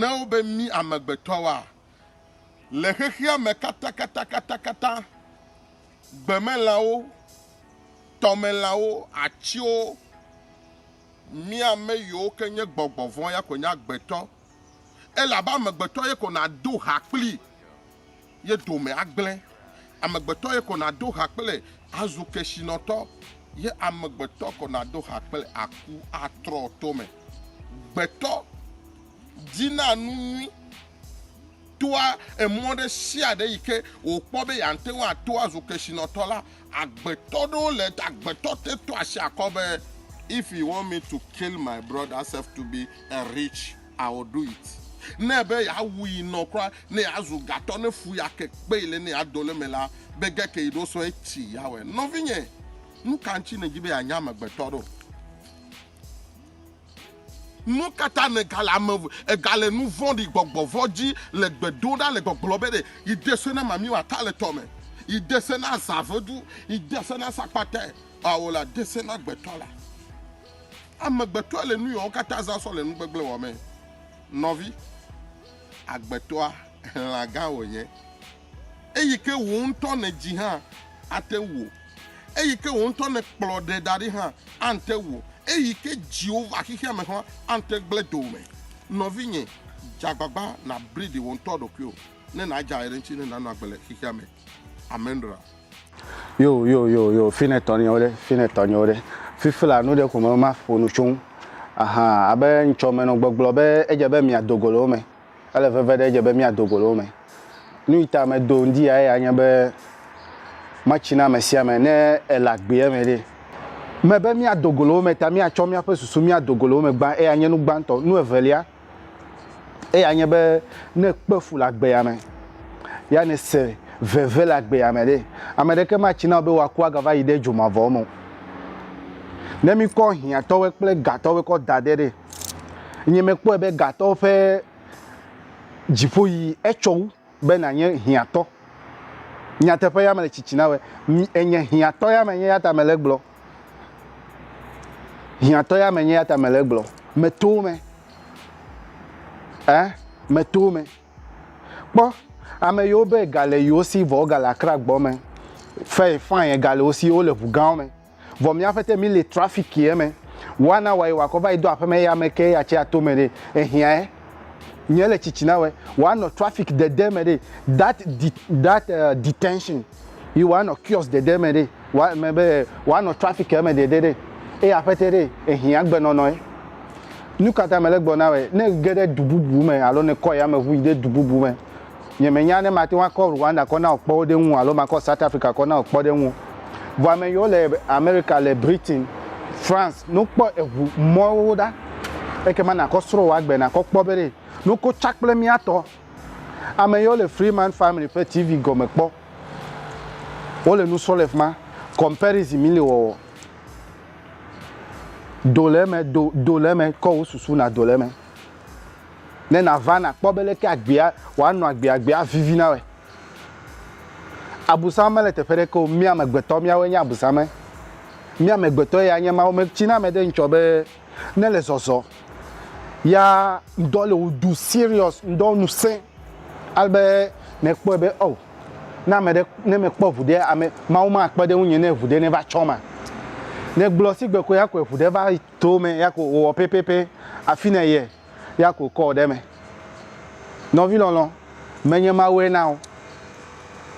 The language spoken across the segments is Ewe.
Ne wobe mí amegbetɔwoa, le xexea me katakatakata, gbemelãwo, tɔmelãwo, atiwo, mí ame yiwo ke nye gbɔgbɔ vɔ̃ ya ko nye agbetɔ. Elabe amegbetɔ ye ko nàdo ha kpli ye dome agblẽ. Amegbetɔ ye ko nàdo ha kple azu kesinɔtɔ ye amegbetɔ ko nàdo ha kple aku atrɔ tome. Gbetɔ dina nu nyui toa emɔ ɖe sia ɖe yi ke wòkpɔ be yeate ŋu ato azu kesinɔtɔ la, agbetɔ ɖewo le agbetɔ te to asi akɔ be if you want me to kill my brother self to be a rich, I will do it. Ne be yeawu yi nɔ kura, ne yeazu gatɔ, ne fu ya ke kpe yi le ne yeado le eme la, be ge ke yi ɖo sɔ etsi yawɔe. Nɔvinye, nu ka ŋuti nèdi be yeanye amegbetɔ ɖo? Nu ka ta nègale ame, ègale nu vɔ̃ɖi gbɔgbɔ vɔ̃ dzi le gbe dom ɖa le gbɔgblɔ be ɖe yi de se na mamiwo ata le tɔ me, yi de se na zavedu, yi de se na sakpatɛ, ao la de se na gbetɔ la. Amegbetɔe le nu yawo katã zã sɔ le nu gbegblẽ wɔmee. Nɔvi, agbetɔa, lã gã wònye. Eyi ke wò ŋutɔ nèdzi hã ate ŋu wò. Eyi ke wò ŋutɔ nèkplɔ ɖe da ɖi hã ate ŋu wò. Eyi ke dziwò va xexea me hã ate gblẽ dowòme. Nɔvinye, dze agbagba nàbli ɖi wò ŋutɔ ɖokuiwò ne nàdze aye ɖe eŋuti ne nànɔ agbe le xexea me. Amen. Yo yo yo yo fine tɔnyewo ɖe fine tɔnyewo ɖe fifi la nu ɖe ko me ma ƒo nu tso ŋu ahan abe ŋtsɔ me nɔ gbɔgblɔ be edze be mia do go le wo me ele veve ɖe edze be mia do go le wo me nu yi ta me do ŋdi ya eya nye be matsi na ame sia ame ne ele agbea me ɖe me be mia do go le wo me ta mia tsɔ miaƒe susu mia do go le wo me gbã eya nye nu gbãtɔ nu evelia Eya nye be ne èkpe fu le agbea me, ya nèse veve le agbea me ɖe, ame ɖeke matsi na wò be wòaku agava yi ɖe dzomavɔ me o. Ne míkɔ hiãtɔwoe kple gatɔwoe kɔ da ɖe ɖe, nye mekpɔe be gatɔwo ƒe dziƒoyiyi etsɔ wu be nànye hiãtɔ. Nyateƒe ya mele tsitsi na wòe. Enye hiãtɔ ya menye ya ta mele egblɔ. Hiãtɔ ya menye ya ta mele egblɔ. Meto wo me. Ɛ, meto wo me. Kpɔ, ame yiwo be ga le yewo si vɔ wogale Accra gbɔ me. Fɛ, fine, ega le wo si, wole ʋu gãwo me. Vɔ mía ƒete mi le traffic ye me. One hour ye wòakɔ va yi do aƒeme eya me ke eya tse ato me ɖe, ehiã ye. Nye le tsitsi na wɛ. Wòanɔ traffic dede me ɖe, that de, that uh, detention yi wòanɔ kiosk dede me ɖe, wòa, me be wòanɔ traffic me dede ɖe, eya ƒete ɖe, ehiã gbenɔnɔ ye. Nu ka ta mele gblɔ na wɛ? Ne ge ɖe du bubu me alo ne kɔ yameʋu yi ɖe du bubu me, nye menya ne mate ŋu akɔ Rwanda kɔ na wò kpɔ wo ɖe ŋu alo makɔ South Africa kɔ na wò kpɔ ɖe ŋu. Vɔ ame yiwo le America, le Britain, France, ne wokpɔ eʋu mɔwo ɖa, ekema nakɔ srɔ̃ wò agbe, nakɔ kpɔ be ɖe ne wokɔ tsa kple mía tɔ. Ame yiwo le Freeman Family ƒe TV gɔme kpɔ, wole nu srɔ̃ le fi ma, comparison mi le wɔwɔ. Do le eme, do, do le eme, kɔ wò susu nàdo le eme. Ne nàva nàkpɔ be leke agbea wòanɔ agbea, agbea avivi na wòe. Abusam mele teƒe ɖeke o, mía amegbetɔ míawoe nye abusame. Mía amegbetɔ ya nye Mawu. Metsina ame ɖe ŋtsɔ be ne le zɔzɔ ya ŋdɔ le wò du serious, ŋdɔ nu sẽ ale be nèkpɔe be oh Ne ame ɖe, ne mekpɔ ʋu ɖe, ame, Mawu makpe ɖe ŋunye ne ʋu ɖe neva tsɔm a? Ne gblɔ sigbe ko ya ko eʋu ɖe va to me, ya ko wòwɔ pɛpɛpɛ, afi ne yɛ, ya ko kɔ ɖe me. Nɔvi lɔlɔ, menye Mawue na o.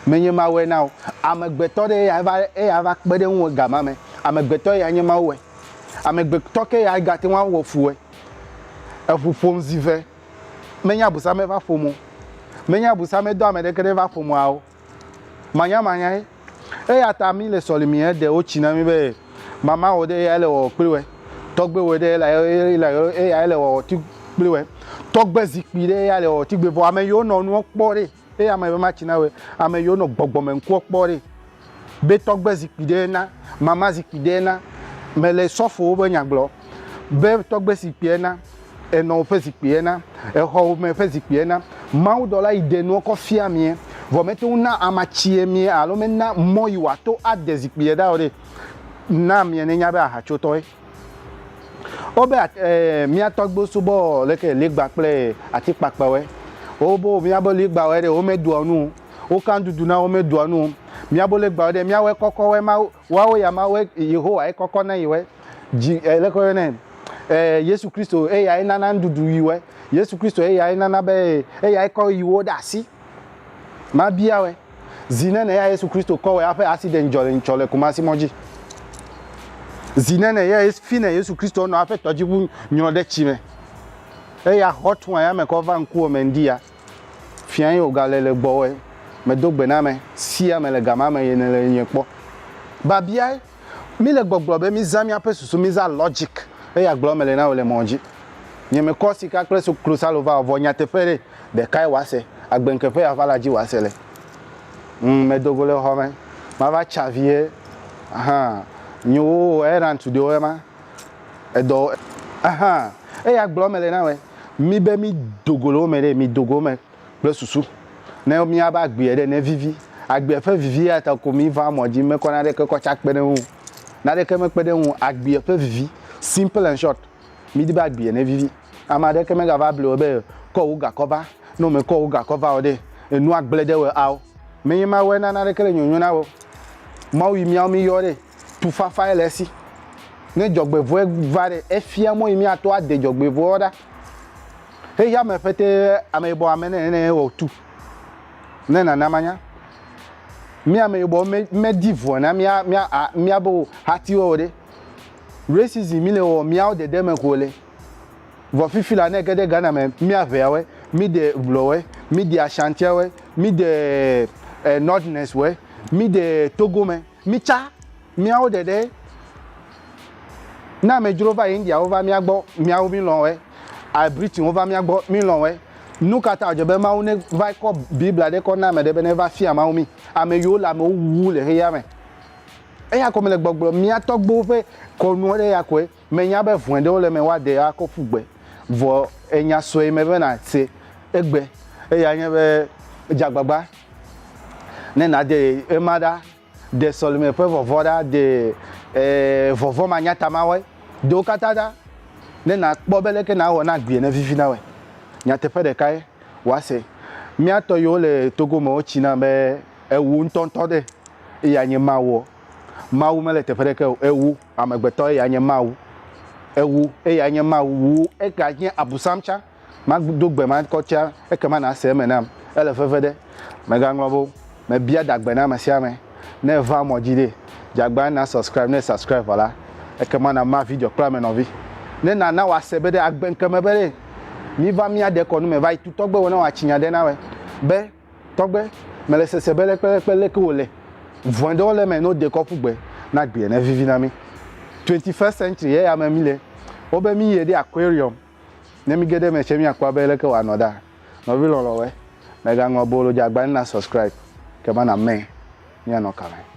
Menye Mawue na o. Amegbetɔ ɖe eya va, eya va kpe ɖe ŋuwò gama me. Amegbetɔ eya nye Mawue. Amegbetɔ ke ya gate ŋu awɔ fu wòe. Eʋu ƒom zi ve. Menye Abosame va ƒom o. Menye Abosame dɔ ame ɖeke ɖe va ƒom o. Manyamanyae. Eya ta mi le sɔlimea ɖe wotsi na mi be mama wò ɖe eyae le wɔwɔ kpli wɛ. Tɔgbe wò ɖe eyae le wɔwɔ kpli wɛ. Tɔgbe zikpui ɖe eyae le wɔwɔ tigbe vɔ ame yiwo nɔ nuɔ kpɔ ɖe eya ame be matsi na wɛ. Ame yiwo nɔ gbɔgbɔme ŋkuɔ kpɔ ɖe be tɔgbe zikpui ɖe na, mama zikpui ɖe na. Mele sɔfowo be nya gblɔ be tɔgbe zikpuie na. Enɔwò ƒe zikpui ena, exɔwò me ƒe zikpui ena. Mawudɔla yi de nuɔ kɔ fia mie, vɔ mete ŋu na amatsie mie alo mena mɔ yi wòato ade zikpuie ɖa o ɖe, na mie nenya be ahatsotɔe. Wobe eh, mía tɔgbuiwo subɔ leke legba kple atikpakpɛwɔe. Wobe míabe legbawɔe ɖe womedoa nu o. Woka nuɖuɖu na wo womedoa nu o. Míabe legbawo ɖe míawoe kɔkɔwoe Mawu, woawo ya Mawue Yehowa ye kɔkɔ na yiwoe. Dzi eh, leke woyɔnɛ? Eh, Yesu Kristo eyae nana nuɖuɖu yiwoe. Yesu Kristo eyae nana be eyae kɔ yiwo ɖe asi. Mabia wɛ. Zi nene ya Yesu Kristo kɔ wɛ aƒe accident dzɔ le ŋtsɔ le Kumasi mɔ dzi. Zi nene ya fi ne Yesu Kristo nɔ aƒe tɔdziʋu nyrɔ ɖe tsi me. Eya hot one ya me kɔ va ŋkuwò me ŋdi ya. Fia ye wòga le le gbɔwɔe. Medo gbe na ame sia ame le gama me ye nele nye kpɔ. Babiae. Mi le gbɔgblɔ be mizã miaƒe susu, mizã logic. Eya gblɔ mele na wò le mɔ dzi. Nye mekɔ sika kple klosalo va o, vɔ nyateƒe ɖe, ɖekae wòase. Agbeŋke ƒe aʋala dzi wòase le. Ŋ, medo go le xɔ me. Mava tsa vie. Ahan. Nyewo errand ɖewo ema. Edɔ, ahan. Eya gblɔ mele na wòe. Mi be mi do go le wo me ɖe, mi do go wo me kple susu. Ne míabe agbea ɖe nevivi. Agbea ƒe vivi ya ta ko míva mɔ dzi mekɔ naneke kɔ tsa kpe ɖe eŋu o. Naneke mekpe ɖe eŋu o. Agbea ƒe vivi. Simple and short. Mídi be agbea nevivi. Ame aɖeke megava ble wò be kɔ wò ga kɔ va. Ne womekɔ wò ga kɔ va o ɖe, enua gblẽ ɖe wò ao. Menye Mawue na naneke le nyonyo na wò o. Mawu yi míawo míyɔ ɖe, tufafae le esi. Ne dzɔgbevɔ̃e va ɖe, efia mɔ yi míato ade dzɔgbevɔ̃ewo ɖa. Xexea me ƒete ameyibɔ ame ne ne wɔ tu ne nana manya. Mía ameyibɔ me medi vɔ na mía mía a míabe hatiwo o ɖe. Racism mi le wɔ míawo dede me ko le. Vɔ fifi la ne ge ɖe Ghana me mía ʋeawoe, mi de ʋlɔwoe, mi de Ashantiawoe, mi de eh, Northerners-woe, mi de Togo me, mi tsa míawo ɖeɖe. Ne amedzro va India wova mía gbɔ, míawo mi lɔ̃ wɔe. A Britain wova mía gbɔ, mi lɔ̃ wɔe. Nu ka ta wòdze be Mawu ne va kɔ Biblia ɖe kɔ na ame ɖe be ne va fia Mawu mí? Ame yiwo le amewo wuwu le xexea me. Eya ko mele gbɔgblɔ mía tɔgbuiwo ƒe kɔnu ɖe ya koe. Menya be vɔ̃e ɖewo le eme woaɖe akɔ ƒu gbe. Vɔ enya sue me be nàse egbe. Eya nye be dze agbagba ne nàɖe ema ɖa. Ɖe sɔleme ƒe vɔvɔ̃ ɖa, ɖe vɔvɔ̃ manyatamawɔe, ɖe wo katã ɖa, ne nàkpɔ be leke nàwɔ na agbea nevivi na wòe. Nyateƒe ɖekae wòase. Mía tɔ yiwo le Togo me wotsina be ewu ŋutɔŋutɔ ɖe, eya nye Mawuɔ. Mawu mele teƒe ɖeke o, ewu amegbetɔ eya nye Mawu. Ewu eya nye Mawu, wu eganye Abusam tsã. Mado gbe ma kɔ tia, ekema nàse eme nam. Ele veve ɖe. Mègaŋlɔ be o. Mebia dagbe na ame sia ame. Ne èva mɔ dzi ɖe, dze agbagba na subscribe. Ne subscribe vɔ la, ekema nàma video kple ame nɔvi. Ne nàna wòase be ɖe agbe ŋkeme be ɖe, míva mía dekɔnu me va yi tu tɔgbe wò ne wòatsi nya ɖe na wòe be, Tɔgbe, mele sese be lekpelekpe leke wòle. Vɔ̃e ɖewo le eme ne wode kɔ ƒu gbe na agbea ne vivi na mí. 21st century eya me míle. Wobe míyi ɖe aquarium. Ne míge ɖe eme tsɛ míakpɔ abe leke wòanɔ ɖa. Nɔvi lɔlɔ̃woe, mègaŋlɔ be o lo dze agba ne na subscribe kema na mɛ míanɔ kame.